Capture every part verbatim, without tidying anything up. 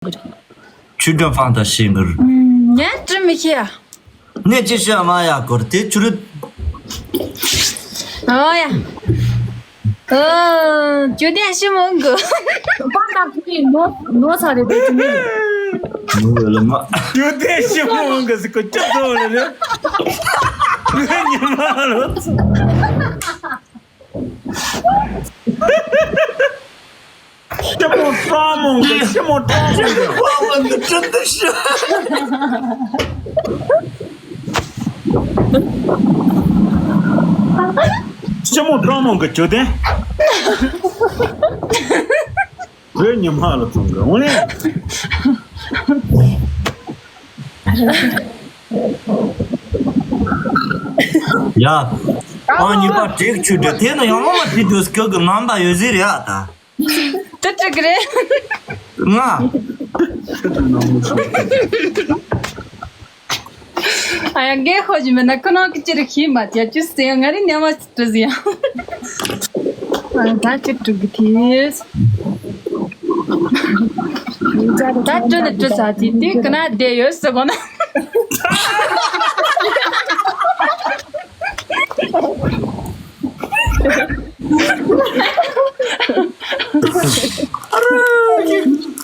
ཆུ་སྒྲོན་ཕང་དང་ཤིང་གུར། ཉན་དྲི་མི་ཤེས་ཡ། ནས་ཅི་ཤི་མ་ཡ་གོར་དེ་ཆུ་རུ། ཨོ་ཡ། ཨོ། ཇོ་དན་ཤི་མོང་གི། པང་ནག་ཁུ་ནི་ནོ་ནོ་ས་རེད་དེ་ཆུ་ནི། ནོ་ལ་མ། ཇོ་དན་ཤི་མོང་གི་སི་ཀོ་ཅི་ཏོ་ལ་ནི། ངའི་ཉི་མ་ལོ། ཤི་མོ་ཏྲ་མོང་གི་ཤི་མོ་ཏྲ་མོང་གི། ཤི་མོ་ཏྲ་མོང་གི་ཇོ་དན། བོད་ཉི་མ་ལ་ཚང་གི་འོང་ལེ། ཡ། ཨ་གཉིས་པ་དྲེག་ཆུ་འདྲ་དེ་ནི་ཡང་མ་དེ་དུས་སྐྱོ་གི་རྣམ་པ་ཡོད་ཟེར་ཡ་ད། དེ་དྲེག་གི་རེད། ང་། ཨ་ཡ་རྒན་ཧོ་ཇི་མེད་ན་ཁོ་ནང་གི་ཅི་རིགས་ཤེས་མ་ཅ་ཅུ་སེ་ང་རི་ཉམས་མ་ཅི་ཟིག་ཡ། ད་ཅི་དྲུག་གི་དེས། ད་དྲུག་ནི་དྲུག་ས་དེ་དེ་ཀི་ན་བསྡད་ཡོད་ཟེར་གོ་ན།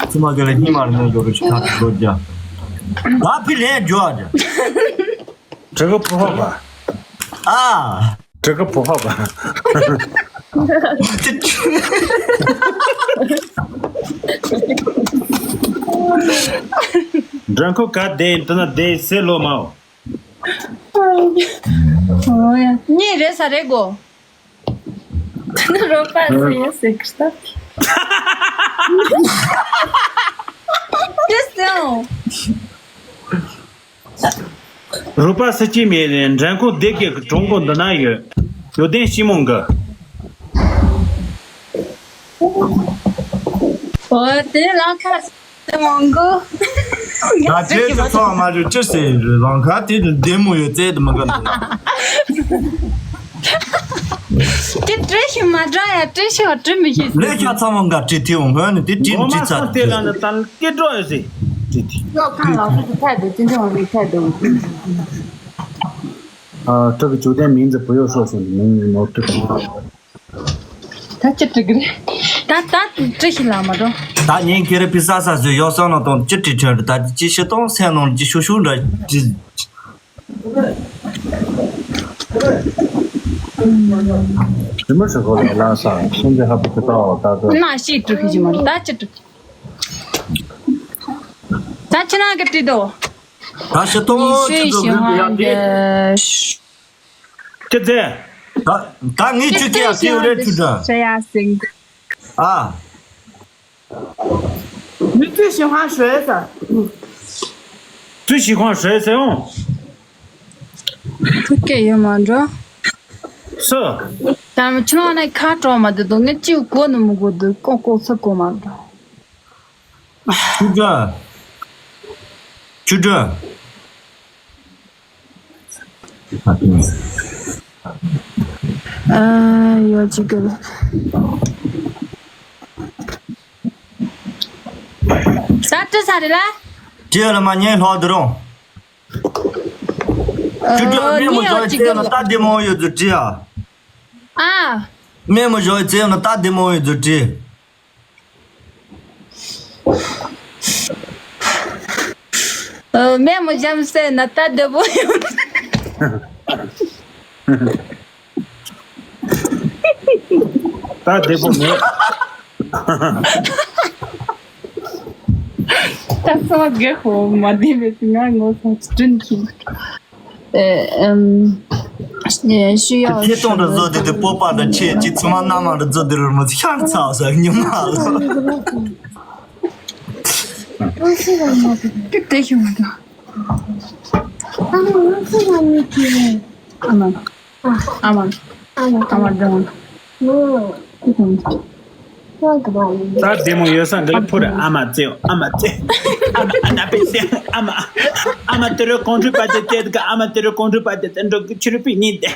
ཚུ་མ་ག་ལ་ཉི་མ་ནང་འགྲོ་རུ་ཤི་ཁ་ཐུག་རྒྱ། ད་ཕི་ལས་འགྲོ་རྒྱ། དྲི་ག་ཕོ་ཧ་བ། ཨ། དྲི་ག་ཕོ་ཧ་བ། འགྲན་ཁུ་ག་བསྡད་ཡིན་དུ་ན་བསྡད་ཡིན་སེ་ལོ་མའོ། ཨོ་ཡ། གཉིས་རེད་ས་རེད་གོ། ད་ནི་རོ་པ་ཟེར་ཡ་ཟེར་གི་ད། ཅི་ཟེར་འོང་། རོ་པ་ཟེར་གྱི་མེད་ལས་འགྲན་ཁུངས་སྡེ་དགེ་གི་གྲོང་སྒོ་འདི་ན་ཡོད། ཡོད་དན་ཤི་མོང་གི། ཨོ་དེ་ལང་ཁ། མང་གོ། ད་ཅེས་ཀྱི་ཚོགས་མ་རེད་ཅི་ཟེར་རང་ཁ་དེ་བདེ་མོ་ཡོད་ཚད་དུ་མི་དགའ་འདུག་དེ་བྲི་ཞིག་མ་འདྲ་ཡ་བྲི་ཞིག་བྲི་མི་ཤེས། ལས་ཤ་ཚང་མ་འགའ་བྲི་དེ་འོང་ཧོན་ནི་དེ་བྲི་མི་བྲི་ཚར་དེ་ལ་ནི་ད་སྐད་གྲོགས་ཡོད་ཟེར་བྲི་དེ། ཡོག་ཁང་ལག་སོ་དེ་ཐད་དུ་ཅི་འདྲ་བ་རེད་ཐད་དུ། ཨ་ཁྲག་གི་ཇོ་དན་མིང་ཛི་བུ་ཡོ་ཤོག་ཤོག་མིང་ནོར་ཐུབ། ད་ཅི་བྲི་གི་རེད། ད་ད་བྲི་ཞིག་ལ་མ་འགྲོ། ད་ཉིན་ཁེ་རེ་པི་ས་ས་བཟོས་ཡོ་སང་ནང་དང་ཅི་བྲི་བྲི་འདྲ་ད་ཅི་ཤི་སྟོང་སེམས་ནང་ཅི་ཤུ་ཤུ་འདྲ་ཅི། ཞི་མི་ཧྲི་ཁོ་ལ་ལ་ས་སུན་ཇི་ཧ་པུ་ཏི་ཏའོ་ད་ད། ན་ཤི་བྲི་གི་ཞིག་མ་རེད་ད་ཅི་བྲི། ད་ཅི་ན་གི་བྲི་དོ། ད་ཤི་སྟོང་ཅི་བཟོ་གི་ཡ་དེ། ཀི་ཙེ། ད་ད་ངས་ཁྱོད་ཀྱི་ཡ་ཁྱེད་རེད་ཐུ་དྲ། ཨ། 你最喜欢谁噻？最喜欢谁噻？哦。ཐུགས་སྐྱེ་ཡོད་མ་འགྲོ། སུ། ད་མི་ཆུང་བ་ནས་ཁ་གྲོགས་མ་འདུག་ངས་ཅིའུ་གོ་ནི་མི་གོ་འདུག་ཀོ་ཀོ་ཚ་གོ་མ་འགྲོ། ཆུ་དྲ། ཆུ་དྲ། ཨ་ཡོ་ཅི་གི། ས་ཏི་ས་རེ་ལ། ཅི་ལ་མ་ཉན་ལྷོ་དུ་རོང་། ཅི་དྲ་མེ་མོ་ཞོ་ཅི་ལ་ན་ད་དེ་མོ་ཡོད་དུ་ཅི་ཨ། ཨ། མེ་མོ་ཞོ་ཅི་ལ་ན་ད་དེ་མོ་ཡོད་དུ་ཅི། ཨ། མེ་མོ་ཞོ་ཟེར་ན་ད་བདེ་པོ་ཡོད། ད་བདེ་པོ་མེད། ད་སོ་རྒྱལ་ཁོ་མ་བདེ་བས་ང་ངོ་ཚ་སྤྲིན་གྱིས། ཨེ། ཨམ། ཨེ། ཤི་ཡ། ཁྱེད་གཏོང་འདྲ་བཟོ་དེ་དེ་སྤོབས་པ་འདྲ་ཆེ་ཅི་ཚང་མ་མནའ་མ་འདྲ་བཟོ་དེ་རུ་མི་ཤར་ཚ་ཟ་ཉི་མ་ལ། ཀི་དེ་ཤི་མ་ད། ཨ་མ། ཨ་མ། ཨ་མ། ཨ་མ། ཨ་མ། ད་བདེ་མོ་ཡོད་ས་འདི་ལ་ཕུ་རེ་ཨ་མ་ཙེ་ཨ་མ་ཙེ། ཨ་མ་ཨ་ན་པེ་ཙེ་ཨ་མ། ཨ་མ་དེ་རུ་ཀོང་ཁྲུ་པ་དེ་ཙེ་ཨ་མ་དེ་རུ་ཀོང་ཁྲུ་པ་དེ་ཙེ་འགྲོ་གི་ཆུ་རུ་པི་ཉིན་དེ།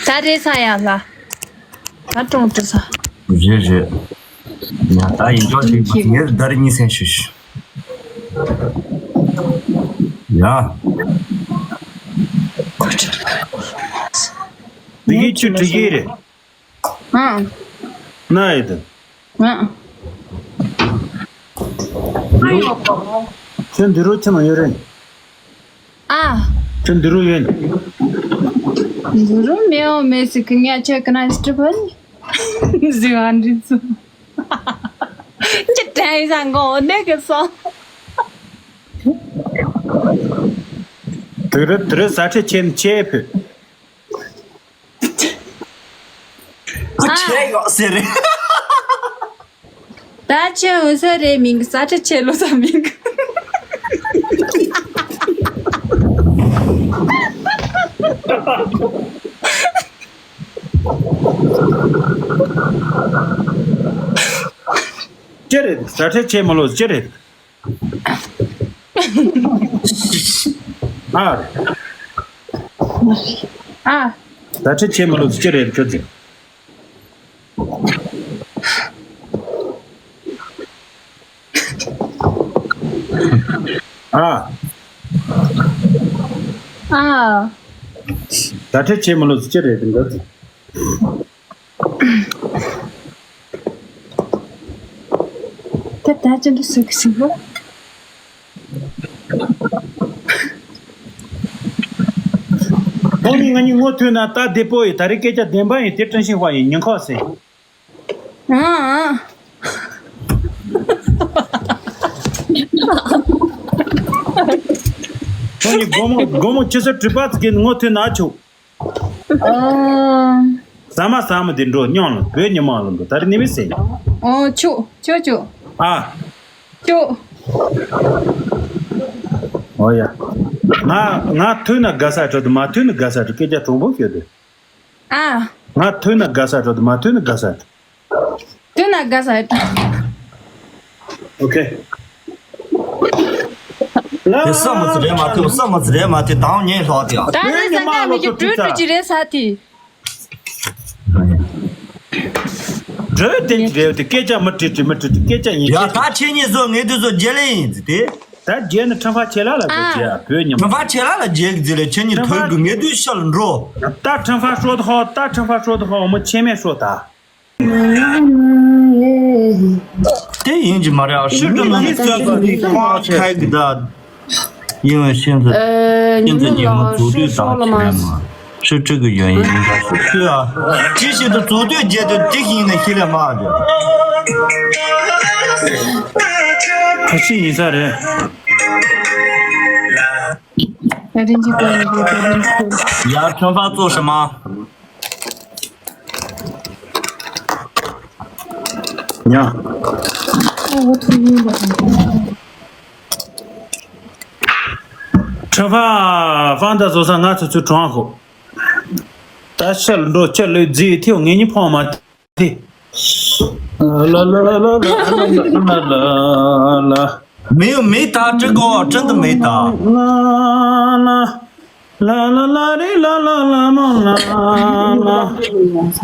ད་རེད་ས་ཡ་ལ། ད་གྲོང་ཚོ་ས། རེད་རེད། ཡ་ད་ཡིན་ཅོག་ཅིག་ངས་ཟླ་རེ་གཉིས་སེང་ཞུ་ཞུ། ཡ། དེ་གི་ཆུ་དྲི་གི་རེད། ཨང་། ན་ཡི་དུ། ཨང་། ཁྱོད་འདི་རུ་ཆུ་མ་ཡོད་རེད། ཨ། ཁྱོད་འདི་རུ་ཡོད། འདི་རུ་མེའོ་མེ་སི་ཀི་ཉ་ཆེ་ཀི་ན་སི་ཏྲི་བན། ཟི་ཝན་རི་ཙུ། ཅི་ཏྲའི་ས་མགོ་འདེ་གི་སོ། དུ་རུ་དུ་རུ་ས་ཁྲི་ཆེན་ཆེ་ཕུ། ཁོ་ཆེ་ཡོད་ཟེར་རེད། ད་ཆེ་འོ་ས་རེད་མིང་ས་ཁྲི་ཆེ་ལོ་ས་མིང་། ཅི་རེད་ས་ཁྲི་ཆེ་མ་ལོ་ཅི་རེད། ཨ། ཨ། ད་ཁྲི་ཆེ་མ་ལོ་ཅི་རེད་ཁྱོད་ཚོ། ཨ། ཨ། ད་ཁྲི་ཆེ་མ་ལོ་ཅི་རེད་འདི་འདྲ། ད་ད་ཅི་འདྲ་ཟེར་གི་ཟེར་བ། ཁོང་གཉིས་ང་གཉིས་ངོ་ཐུག་ན་ད་བདེ་པོ་ཡིན། ད་རེས་སྐད་ཆ་བདེན་པ་ཡིན། དེ་ཀྲིན་ཤིན་ཧྭ་ཡིན། ཉིན་ཁོག་ཟེར། ཨང་། ཁོང་གཉིས་དགོང་མོ་དགོང་མོ་ཁྱི་སོ་གྲུ་པ་ཙི་གི་ངོ་ཐུག་ན་ཆོག་ཨོ། ཟ་མ་ཟ་མ་དེ་འགྲོ་སྙོང་ལ་བོད་ཉི་མ་ལ་འགྲོ་ད་རེ་ནི་མི་ཟེར། ཨོ་ཆུ་ཆུ་ཆུ། ཨ། ཆུ། ཨོ་ཡ། ང་ང་ཐུག་ན་དགའ་ས་འགྲོ་དུ་མ་ཐུག་ན་དགའ་ས་འགྲོ་སྐད་ཆ་དྲང་པོ་ཤོད་དུ། ཨ། ང་ཐུག་ན་དགའ་ས་འགྲོ་དུ་མ་ཐུག་ན་དགའ་ས་འགྲོ། དེ་ན་དགའ་ས་ཡོད། ཨོ་ཁེ། དེ་བསམ་མ་ཚི་རེད་མ་ཐུབ་བསམ་མ་ཚི་རེད་མ་ཐུབ་དང་ཉེ་ལྷག་དེ་ཨ། ད་ནི་ས་ཀ་མི་གི་གྲོས་གྲོས་ཀྱི་རེད་ས་དེ། གྲོས་དེ་རེད་དེ་སྐད་ཆ་མི་དྲི་དྲི་མི་དྲི་དྲི་སྐད་ཆ་ཡིན། ཡ་ད་ཁྱེད་གཉིས་བཟོ་ངེས་དུ་བཟོ་རྒྱལ་ལེ་ཡིན་ཟི་དེ། ད་རྒྱལ་ནི་ཁྲང་ཧྥ་ཆེ་ལ་ལ་གོ་རྒྱལ་བོད་ཉམས། ཁྲང་ཧྥ་ཆེ་ལ་ལ་རྒྱལ་གི་ཟི་ལེ་ཁྱེད་གཉིས་ཐོས་གི་ངེས་དུ་ཤ་ལ་འགྲོ། ད་ཁྲང་ཧྥ་ཧྲོ་ད་ཧོ་ད་ཁྲང་ཧྥ་ཧྲོ་ད་ཧོ་མི་ཆེ་མེད་ཧྲོ་ད། དེ་ཡིན་གྱི་མ་རེད། ཨ་ཧྲི་ཀྲི་ནང་གི་ཁོང་ཁ་གི་ད་ཡིན་བའི་ཤིན་ཏུ་ཤིན་ཏུ་ཉིན་མོ་འཛུགས་དུས་དང་བྱས་མ་ཧྲི་ཀྲི་གི་ཡོན་ཡིན་ད་ཤོད་དུས་ཨ་ཅི་ཞིག་ཏུ་འཛུགས་དུས་རྗེས་དུ་དེ་ཡིན་ན་ཤི་ལ་མ་རེད། ག་ཅི་ཡིན་ས་རེད། ཡར་ཁྱོད་ཕར་ཙོག་ཤི་མ། ཉ། ཁྲི་ཕ་ཕང་ད་བཟོ་ས་ང་ཚོ་ཚོའི་གྲོང་ཧོ། ད་ཤལ་འགྲོ་ཅི་ལོས་རྫིས་ཐེའུ་ངེད་གཉིས་ཕོང་མ་ཐེ། ལ་ལ་ལ། མེའུ་མེ་ད་ཀྲི་གོ་ཀྲི་འདི་མེ་ད། ལ་ལ་ལ་རེ་ལ་ལ་ལ་མ་ལ་ལ།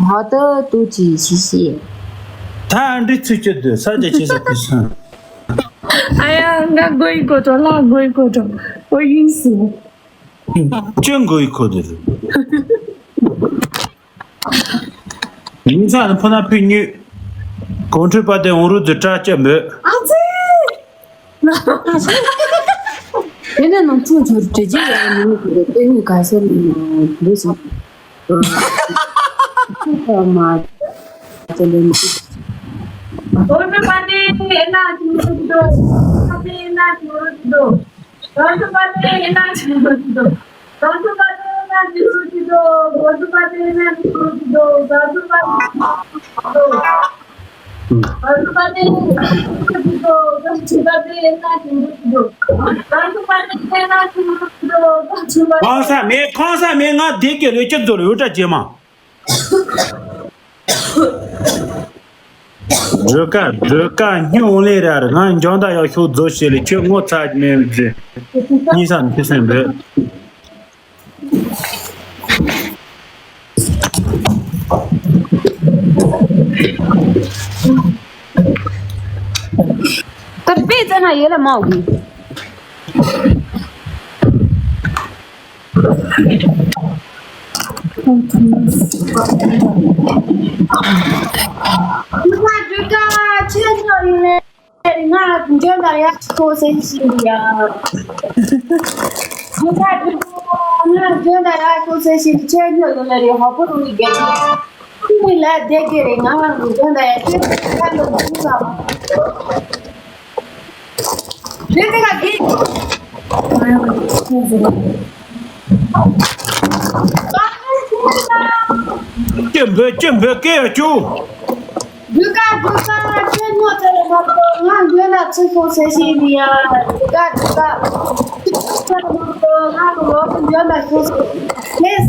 ཧ་ད་ཏུ་ཅི་ཤི་ཤི། ད་འདྲི་ཚུལ་གྱི་འདོད་ས་ཅི་ཆེ་ས་ཀི་སང་། ཨ་ཡ་ང་གོ་ཡི་གོ་ཏོ་ལ་གོ་ཡི་གོ་ཏོ་ཨོ་ཡིན་སི། ཅི་གོ་ཡི་གོ་ཏོ་རེད། ཉིན་ཚ་ནི་ཕོ་ན་ཕི་ཉུས། གོང་ཁྲོས་པ་དེ་འོང་རུ་དུ་སྐྲ་བཅད་འབོད། ཨ་ཙི། དེ་ནས་ནང་ཚུགས་ཚུར་བྲེལ་བྱེད་ཡང་མི་ནུས་པ་རེད། དེ་ནས་ག་ས་ནས་འདུག་སོང་། མ་ཚོ་ལེན། གོང་ཁྲོས་པ་དེ་ཨེ་ན་ཅི་མི་འདུག་གོང་ཁྲོས་པ་དེ་ཨེ་ན་ཅི་མི་འདུག་གོང་ཁྲོས་པ་དེ་ཨེ་ན་ཅི་མི་འདུག་གོང་ཁྲོས་པ་དེ་ཨེ་ན་ཅི་མི་འདུག་གོང་ཁྲོས་པ་དེ་ཨེ་ན་ཅི་མི་འདུག་གོང་ཁྲོས་པ་དེ་ཨེ་ན་ཅི་མི་འདུག་གང་ས་མེད་གང་ས་མེད་ང་བདེ་སྐྱེ་ལོས་ཅི་རྫོ་ལོས་འུ་ཏྲ་རྗེས་མ། སྒྲོལ་དཀར་སྒྲོལ་དཀར་སྨྱོ་ལེ་ར་ར་ང་འཇང་ད་ཡག་ཤོག་རྫོ་ཞེས་ལེ་ཁྱོད་ངོ་ཚ་མེད་མི་རྫི། གཉིས་ས་ནི་ཁྱི་སེམས་རེད། ད་དཔེ་བཙལ་ན་ཡོད་ལ་མ་འོ་གི། ང་འགྲོ་ཀ་ཆེ་ཉོ་ཡིན་ལེ། ང་འཇོན་དང་ཡག་ཁོ་སེ་ཤི་ཡ། ང་འགྲོ་ཀ་ང་འཇོན་དང་ཡག་ཁོ་སེ་ཤི་ཆེ་ཉོ་ཡིན་ལེ་རེ་ཧོ་པོ་རུ་ཡི་གེ་ཆེ། ཁོ་མི་ལ་བསྡད་ཀྱི་རེད། ང་འཇོན་དང་ཡག་ཁོ་སེ་ཤི་ལ་འཇོན་དང་། ཅི་འབོད་ཅི་འབོད་སྐད་ཡོད་ཅུ། འདུག་ག་འདུག་ག་ཁྱོད་ཉོ་ཚར་རེད་མ་གཏོགས་ང་འདོད་ན་ཚུར་ཤོག་ཟེར་བཞིན་འདུག་ཡ། འདུག་ག་འདུག་ག་ཚུར་ཤོག་ཚར་རེད་མ་གཏོགས་ང་ལོག་ཏུ་འདོད་ན་ཤོག་ཟེར། ཁྱེད་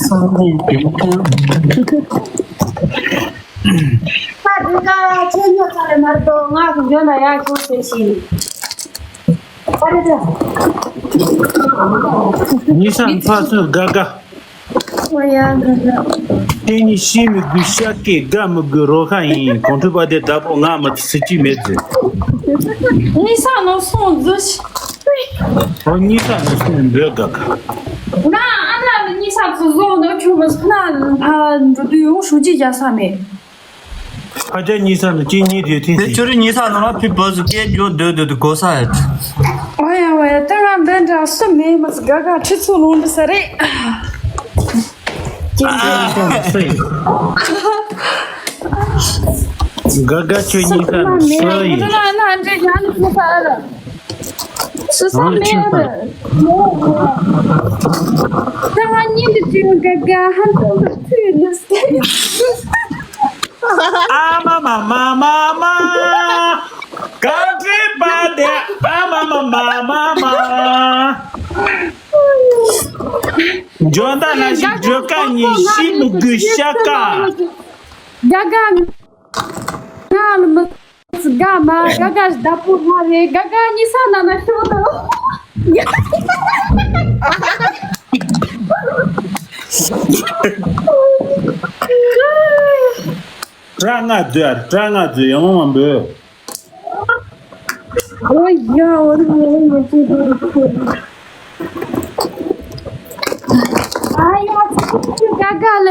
སང་། ད་འདི་ག་ཁྱོད་ཉོ་ཚར་རེད་མ་གཏོགས་ང་གི་འཇོན་ན་ཡག་ཤོག་ཟེར་ཞིང་། ཨ་རེ་རེ། ཉི་ཤང་ཚ་ཚོད་དགའ་དགའ། ཨོ་ཡ་དགའ་དགའ། ཁྱེད་ནི་ཤི་མི་དགོས་ཤ་སྐད་དགའ་མི་དགོས་རོ་ཁ་ཡིན། གོང་ཁྲོས་པ་དེ་བདག་པོ་ང་མི་ཚེ་གཅིག་མེད་ཟེར། ཉི་ཤང་ནོར་སོང་ཟེར། ཨོ་ཉི་ཤང་ནོར་སོང་འདོད་དགའ་དགའ། ང་ཨ་ན་ནི་ཉི་ཤང་ཚོ་བཟོ་འདོད་ཆུ་མི་སྣ་འགྲོ་དུས་ཡོང་ཧྲུའུ་ཅི་རྒྱག་ས་མེད། ཕ་ཅག་གཉིས་ས་ནས་གཅིག་གཉིས་རེད་དེ། དེ་ཁྱོད་རང་གཉིས་ས་ནང་ལ་ཕི་བ་སུ་སྐད་རྒྱོ་སྡོད་སྡོད་དུ་གོ་ས་ཡོད། ཨོ་ཡ་ཨོ་ཡ། ད་ང་འདི་འདྲ་སུ་མེད་མ་སུ་དགའ་དགའ་ཁྲི་ཚོ་ལོང་འདི་ས་རེད། དགའ་དགའ་ཁྱོད་གཉིས་ས་ནས་སུ་ཡིན། ན་འདྲེ་ཡང་ནི་ཁོ་ས་ར། སུ་ས་མེད་ར། ད་ང་གཉིས་འདི་བྲིས་དགའ་དགའ་ཧན་ཏོང་གི་ཚུལ་འདི་ས། ཨ་མ་མ་མ་མ་མ། གང་བྲིས་པ་དེ་ཨ་མ་མ་མ་མ་མ། འཇོན་ད་ན་ཞིག་བརྗོད་ཀ་ཉིན་ཤི་མི་དགོས་ཤ་ཀ། དགའ་དགའ་ང་ལ་མི་དགའ་མ་དགའ་དགའ་བདག་པོ་ང་རེད། དགའ་དགའ་གཉིས་ས་ན་ན་ཤོག་དང་། དྲ་ང་བརྗོད་དྲ་ང་བརྗོད་ཡང་མ་འབོད། ཨོ་ཡ་ཨོ་རི་ཨོ་རི་ཨོ་རི་ཨོ་རི། ཨ་ཡ་ཚ་ཁྱི་དགའ་དགའ་ལ།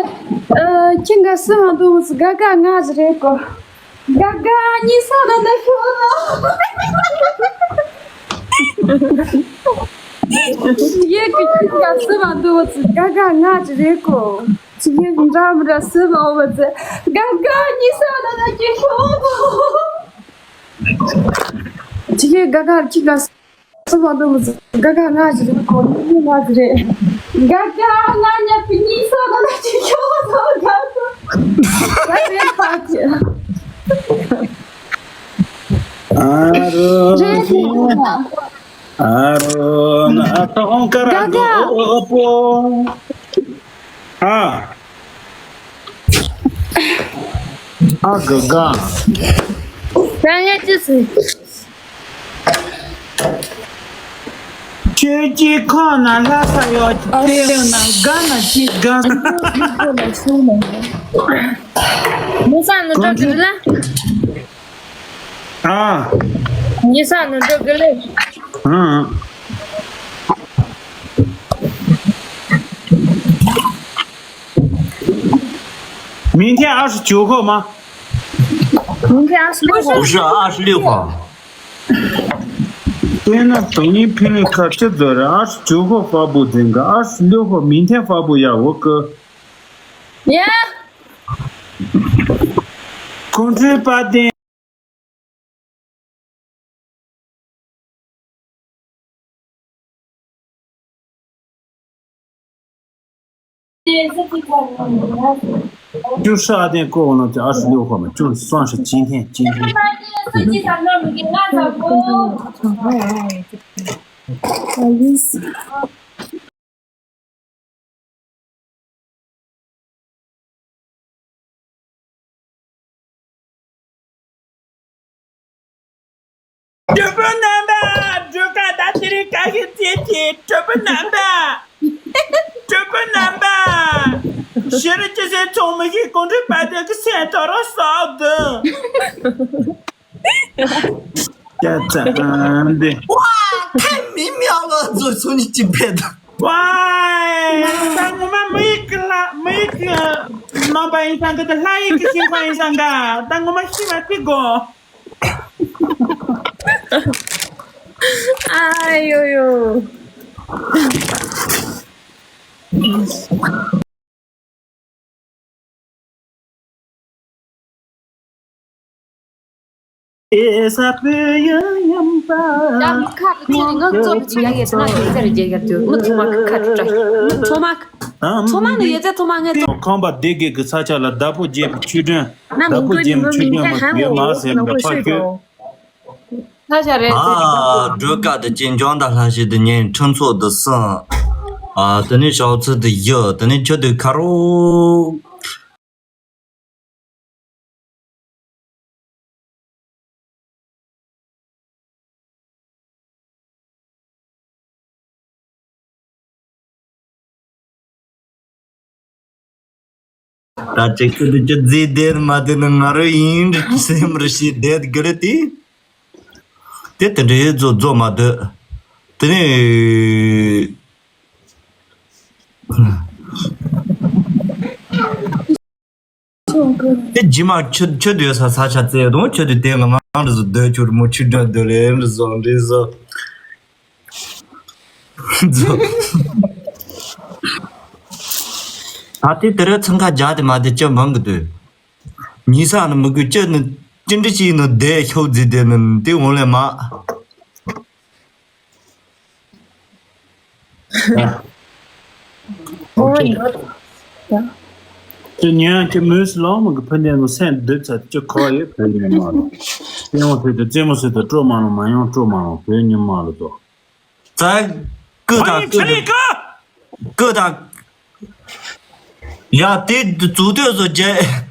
ཨ་ཁྱི་འགའ་སུ་མ་འདུག་དགའ་དགའ་ང་ཟེར་རེད་གོ། དགའ་དགའ་གཉིས་ས་ན་ན་ཤོག་ལ། ཡེ་གི་ཁྱི་འགའ་སུ་མ་འདུག་དགའ་དགའ་ང་ཟེར་རེད་གོ། ཅི་གི་འདྲ་མི་འདྲ་སུ་མ་འོ་བ་ཚེ། དགའ་དགའ་གཉིས་ས་ན་ན་ཤོག་ལ། ཅི་གི་དགའ་དགའ་ཁྱི་འགའ་སུ་མ་འདུག་དགའ་དགའ་ང་ཞིག་རེད་གོ། ངའི་ང་ཞིག་རེད། དགའ་དགའ་ང་ཉག་གི་གཉིས་ས་ན་ན་ཅི་ཤོག་ལ། དགའ་དགའ་ང་རེད་ཕ་ཅི། ཨ་རོ་རེད་ཟེར་གོ། ཨ་རོ་ན་ཨ་ཏོང་ཀ་ར་དགའ་དགའ། ཨོ་ཨོ་པོ། ཨ། ཨ་དགའ་དགའ། ད་ངས་ཅི་ཟེར། ཁྱོད་ཀྱི་ཁོང་ན་ལྷ་ས་ཡོད་ཀྱི་དེ་ཡོད་ན་དགའ་ན་ཅི་དགའ། མི་ས་ནུ་འགྲོ་གི་ལ། ཨ། ཉི་ས་ནུ་འགྲོ་གི་ལེ། ཨ།明天二十九号吗？明天二十六号。不是，二十六号。 དེས་ན་དོན་ཡིན་ཕི་ལིང་ཁ་ཅི་ཟེར་ར། ཨ་ཞི་ཇོ་ཧོ་ཧྥ་བོ་ཟིན་ག་ཨ་ཞི་ལིའུ་ཧོ་མིང་ཐེན་ཧྥ་བོ་ཡ་འོ་ཀི། ཡ། ཁོང་ཁྲོའི་དཔལ་ལྡན། ཅུ་ཧྲི་ཨ་ཏེན་ཀོ་ཝ་ནོ་ཏེ་ཨ་ཧྲི་ལིའུ་ཧོ་མ་ཅུ་སང་ཧྲི་ཅིན་ཐེན་ཅིན་ཐེན། གྲོགས་པོ་རྣམ་པ། འགྲོ་ཁ་ད་དེ་རིང་ག་གི་ཚེ་ཚེ་གྲོགས་པོ་རྣམ་པ། གྲོགས་པོ་རྣམ་པ། ཤེས་རིག་སྐྱེད་སྲིང་ཚོགས་མི་ཞིག་གོང་འདྲི་བ་དེ་གི་སེམས་ཐོ་ར་ས་དུ། ཀྱ་ཙ་འདི། ཝ། ཐེ་མི་མི་ཨ་ལ་ཛོ་སུ་ནི་ཅི་ཕེ་ད། ཝའི། ད་ངོ་མ་མི་ཡི་གི་ལ་མི་ཡི་གི་རྣམ་པ་ཡིན་ས་གི་ད་ལྷ་ཡི་གི་ཤིང་ཁང་ཡིན་ས་ག་ད་ངོ་མ་ཤི་བ་ཅི་གོ། ཨ་ཡོ་ཡོ། ཨེ་ས་པེ་ཡ་ཡམ་པ། ཡ་མི་ཁ་པི་ཚེ་རིང་ང་ཚོ་ཅི་ཡ་ཡ་ང་ཚོ་ཚེ་རིང་རྒྱལ་ཡར་དུ་མི་ཚོ་མ་ཁ་ཁ་ཁྲ་མི་ཚོ་མ་ཁ་ཚོ་མ་ནི་ཡ་ཚེ་ཚོ་མ་ངེ་ཚོ། ཁང་པ་སྡེ་དགེ་གི་ས་ཆ་ལ་བདག་པོ་རྒྱལ་པོ་ཆོས་སྒྲོན། བདག་པོ་རྒྱལ་པོ་ཆོས་སྒྲོན་ཡོད་མ་ཟེར་ལ་ཕ་ཤོད། ལྷ་ཤ་རེད། ཨ་སྒྲོལ་དཀར་དུ་ཅན། ལྗོངས་དང་ལྷ་ཞིག་ཏུ་ཉན། ཁྲི་ཚོ་དུ་སྲུང་། ཨ་དེ་ནས་ཞའོ་ཚུ་དུ་ཡུ། དེ་ནས་ཁྱོད་དུ་ཁ་རོག། ད་ཅིག་ཁྱོད་དུ་ཅི་རྫི་བསྡད་མ་བསྡད་ནི་ང་རོ་ཡིན་རི་སེམས་རི་ཞིག་བསྡད་གི་རེད་དེ། དེ་དེ་འདྲའི་རྫོ་རྫོ་མ་སྡོད། དེ་ནས་དེ་ཇི་མ་ཆུ་ཆུ་སྡོད་ས་ས་ཆ་བཙལ་དང་ཆུ་དེ་དེ་ང་མང་རི་བཟོ་སྡོད་ཆུ་རི་མོ་ཆུ་སྒྲོན་སྡོད་ལེ་རི་བཟོ་རི་བཟོ་བཟོ། ད་དེ་དེ་ར་ཚང་ཁ་རྒྱ་དེ་མ་དེ་ཅི་མང་གི་འདུག་ཉི་ས་ནི་མི་དགོས་ཅི་ནི་ཅི་འདྲི་ཅི་ནི་བསྡད་ཤོག་རྫི་བསྡད་ནི་དེ་འོང་ལས་མ། ཨོ་ཡོད། ཁྱེད་ཉན་ཁྱེད་མོས་ལོང་མི་གི་ཕུ་ནས་ནི་སེམས་སྡུག་ཚ་ཁྱེད་ཁོ་ཡོད་ཕུ་ཉན་མ་ལོ། ཡོང་ཕུ་དུ་རྩེད་མོ་སུ་དུ་སྤྲོ་མ་ལོ་མ་ཡོང་སྤྲོ་མ་ལོ་ཕུ་ཉན་མ་ལོ་དོ། ཙག་ཀུ་དང་ཀུ་ཀུ་དང་། ཡ་དེ་རྫུ་སྟོད་བཟོ་རྒྱལ།